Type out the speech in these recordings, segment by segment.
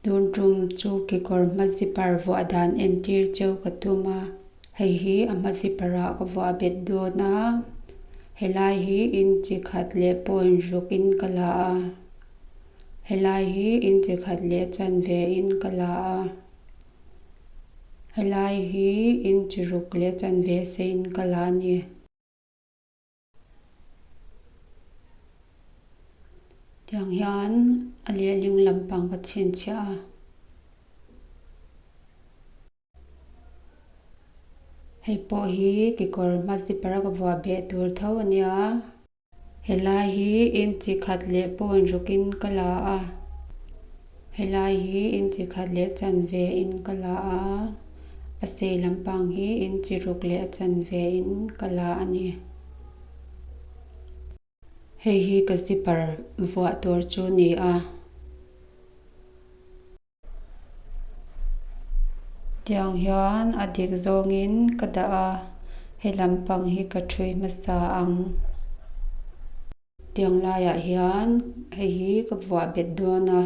Tun tum chu kekawr hma zipper vuah dan entir cheu ka tum a, hei hi a hma zipper ah ka vuah bet dawn a, helai hi inchi khat leh point ruk in ka la a, helai hi inchi khat leh chanve in ka la a, helai hi inchi ruk leh chanve sei in ka la a ni. Tiang hian a lehling lampang ka chhinchhiah a. Hei pawh hi kekawr hma zipper a ka vuah beh tur tho a nia. Helai hi inchi khat leh point rukin ka la a. Helai hi inchi khat leh chanve in ka la a. A sei lampang hi inchi ruk leh a chanve in ka la a ni. Hei hi ka zipper vuah tur chu ni a. Tiang hian a dik zawngin ka dah a, he lampang hi ka ṭhui hmasa ang. Tiang laiah hian hei hi ka vuah bet dawn a.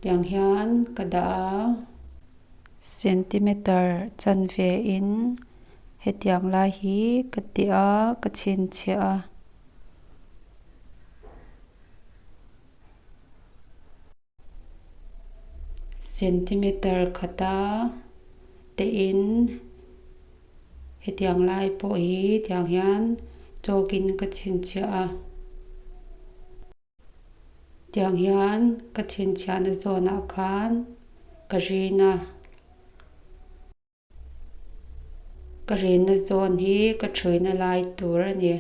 Tiang hian ka dah a. Centimeter chanve in hetiang lai hi ka ti a, ka chhinchhiah a. Centimeter khata te in hetiang lai pawh hi tiang hian chalk in ka chhinchhiah a. Tiang hian ka chhinchhiahna zawnah khan ka rin a. Ka rinna zawn hi ka thuina lai tur a ni.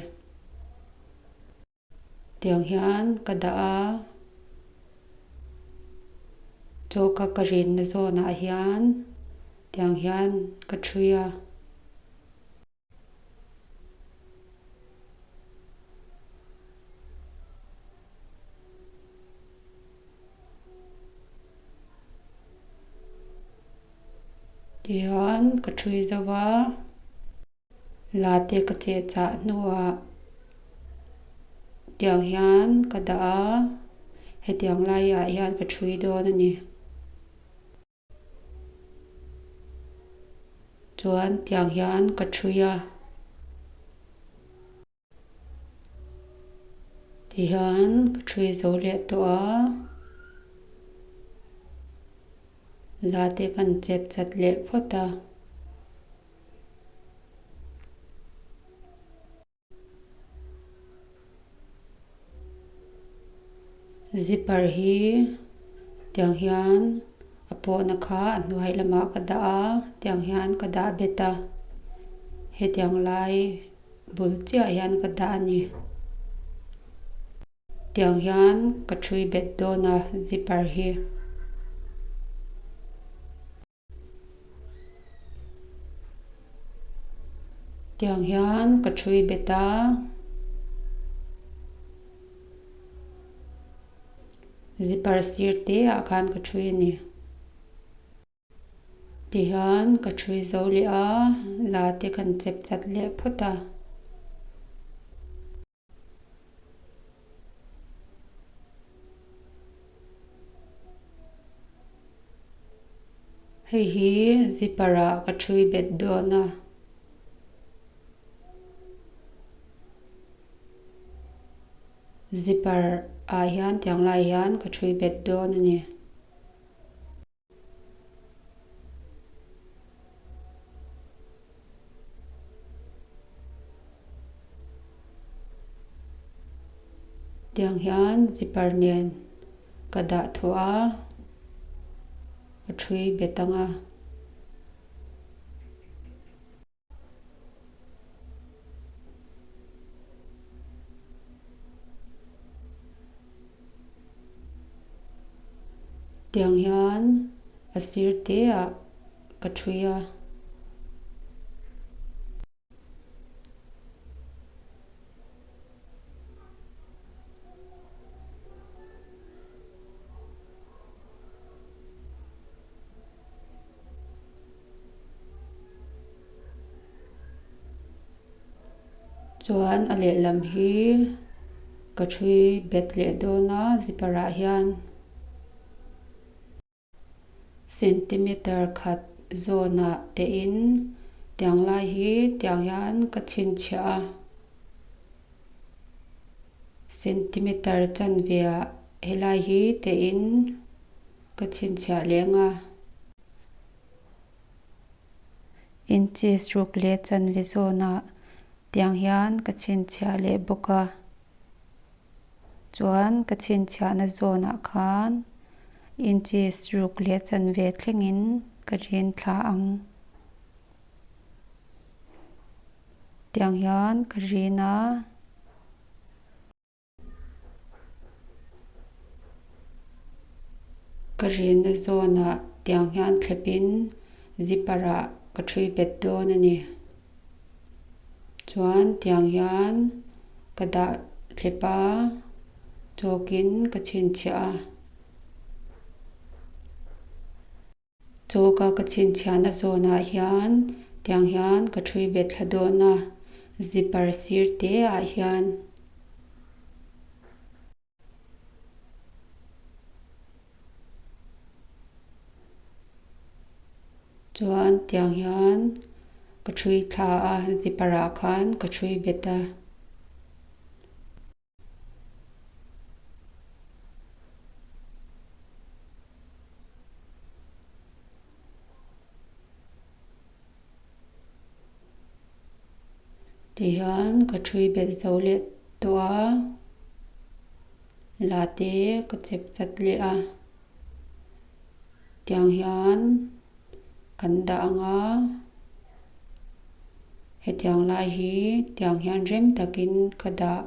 Tiang hian ka dah a. Chawka ka rinna zawnah hian tiang hian ka thui a. Tihian ka thui zo a, la te ka cheh chah hnuah tiang hian ka dah a, hetiang laiah hian ka thui dawn a ni. Chuan tiang hian ka thui a. Tihian ka thui zo leh tawh a. La te kan chep chat leh phawt a. Zipper hi tiang hian a pawhna kha a hnuai lamah ka dah a tiang hian ka dah bet a hetiang lai bul chiah hian ka dah a ni tiang hian ka thui bet dawn a zipper hi. Tiang hian ka thui bet a. Zipper sir te ah khan ka thui a ni. Tihian ka thui zo leh a, la te kan chep chat leh phawt a. Hei hi zipper ah ka thui bet dawn a. Zipper ah hian tiang lai hian ka thui bet dawn a ni. Tiang hian zipper nen ka dah thawh a, ka thui bet ang a. Tiang hian a sir te ah ka thui a. Chuan a lehlam hi ka ṭhui bet leh dawn a zipper ah hian. Centimeter khat zawnah tein tiang lai hi tiang hian ka chhinchhiah a. Centimeter chanve ah helai hi tein ka chhinchhiah leng a. Inches ruk leh chanve zawnah tiang hian ka chhinchhiah leh bawk a. Chuan ka chhinchhiahna zawnah khan inches ruk leh chanve thlengin ka rin thla ang. Tiang hian ka rin a. Ka rinna zawnah tiang hian thlepin zipper ah ka ṭhui bet dawn a ni. Chuan tiang hian ka dah thlep a, chawkin ka chhinchhiah a. Chawka ka chhinchhiahna zawnah hian tiang hian ka ṭhui bet thla dawn a, zipper sir te ah hian. Chuan tiang hian ka ṭhui thla a, zipper ah khan ka ṭhui bet a. Tihian ka ṭhui bet zo leh tawh a, la te ka chep chat leh a, tiang hian kan dah ang a, hetiang lai hi tiang hian rem takin ka dah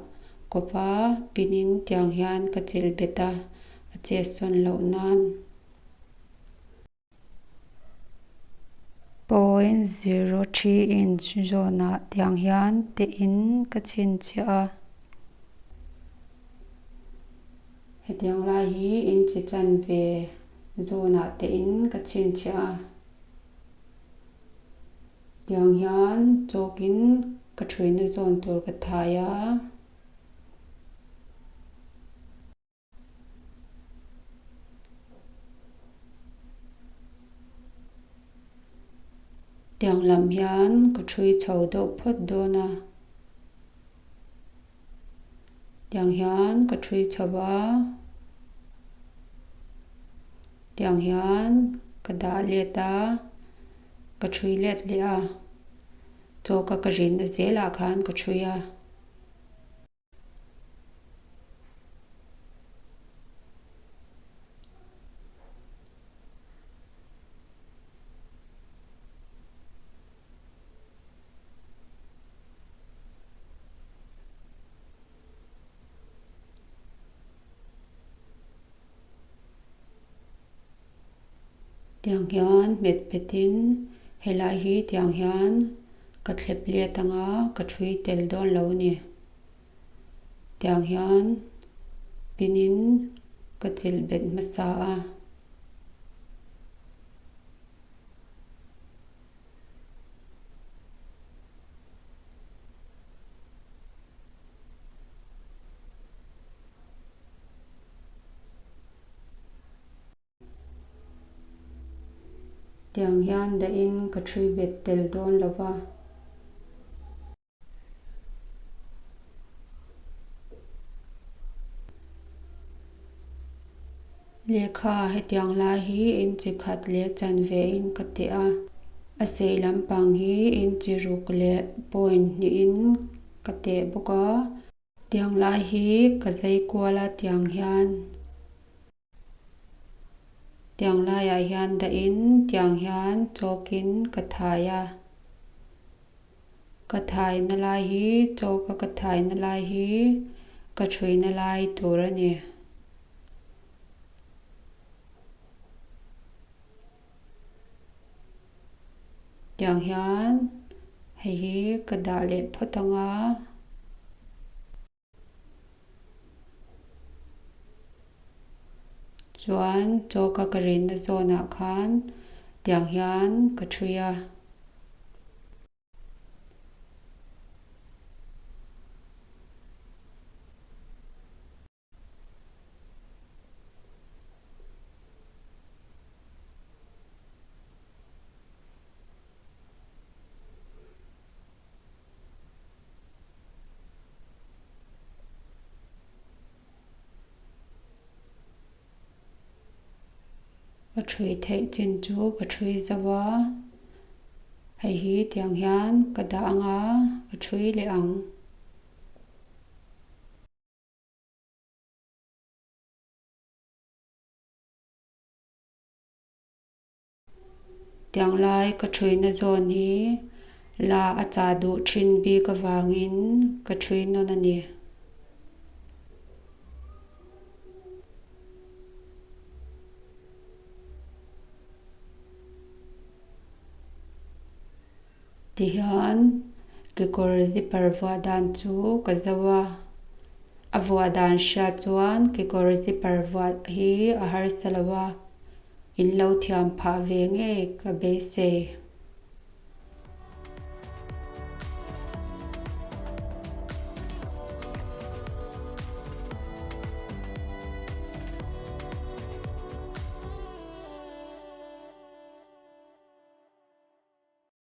kawp a, pin in tiang hian ka chelh bet a, a chet sawn loh nan. 0.03 inch zawnah tiang hian tein ka chhinchhiah a. Hetiang lai hi inchi chanve zawnah tein ka chhinchhiah a. Tiang hian chawkin ka thuina zawn tur ka thai a. Tiang lam hian ka ṭhui chho deuh phawt dawn a, tiang hian ka ṭhui chho a, tiang hian ka dah let a, ka ṭhui let leh a, chaw ka ka rinna zelah khan ka ṭhui a. Tiang hian hmet petin helai hi tiang hian ka thlep let anga ka thui tel dawn lo a ni. Tiang hian pinin ka chilh bet hmasa a. Tiang hian dahin ka ṭhui bet tel dawn lo va. Lehkha hetiang lai hi inchi khat leh chanve in ka teh a, a sei lampang hi inchi ruk leh point hnihin ka teh bawk a. Tiang lai hi ka zai kual a tiang hian tiang laiah hian dahin tiang hian chawkin ka thai a. Ka thaina lai hi chawka ka thaina lai hi ka thuina lai tur a ni. Tiang hian hei hi ka dah leh phawt ang a. Chuan chawka ka rinna zawnah khan tiang hian ka ṭhui a. Ka ṭhui theih chin chu ka ṭhui zo a, hei hi tiang hian ka dah ang a, ka ṭhui leh ang. Tiang lai ka ṭhuina zawn hi la a chah duh ṭhin bik avangin ka ṭhui nawn a ni. Tihian kekawr zipper vuah dan chu ka zo a, a vuah dan hriat chuan kekawr zipper vuah hi a harsa lo a, in lo thiam phah ve ngei ka beisei.